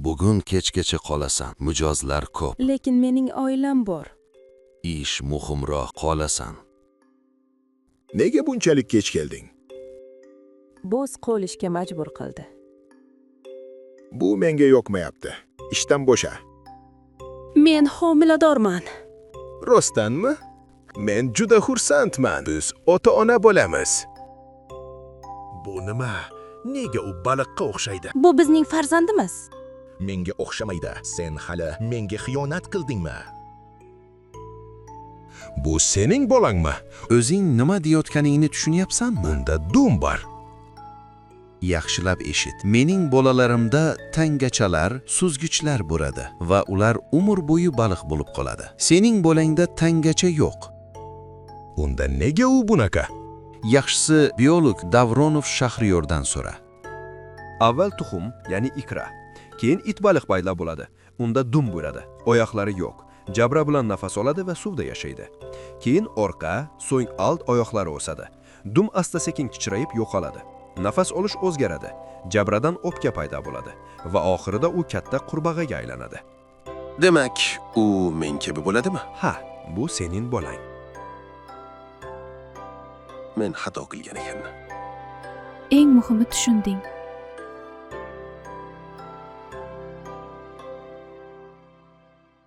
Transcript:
Bugun kechgacha qolasan. Mijozlar ko'p. Lekin mening oilam bor. Ish muhimroq, qolasan. Nega bunchalik kech kelding? Boss qolishga majbur qildi. Bu menga yoqmayapti. Ishdan bo'sha. Men homiladorman. Rostdanmi? Men juda xursandman. Biz ota-ona bo'lamiz. Bu nima? Nega u baliqqa o'xshaydi? Bu bizning farzandimiz. Menga o'xshamaydi. Sen hali menga xiyonat qildingmi? Bu sening bolangmi? O'zing nima deyotganingni tushunyapsanmi? Bunda dum bor. Yaxshilab eshit. Mening bolalarimda tangachalar, suzgichlar bo'ladi va ular umr bo'yi baliq bo'lib qoladi. Sening bolangda tangacha yo'q. Unda nega u bunaqa? Yaxshisi biolog Davronov Shahriyordan so'ra. Avval tuxum, ya'ni ikra. Keyin it baliq paydo bo'ladi. Unda dum bo'ladi. Oyoqlari yo'q. Jabra bilan nafas oladi va suvda yashaydi. Keyin orqa, so'ng old oyoqlari o'sadi. Dum asta-sekin kichrayib yo'qoladi. Nafas olish o'zgaradi. Jabradan o'pka paydo bo'ladi va oxirida u katta qurbaqaga aylanadi. Demak, u men kabi bo'ladimi? Ha, bu sening bolang. Men xato qilgan ekanman. Eng muhimi, tushunding.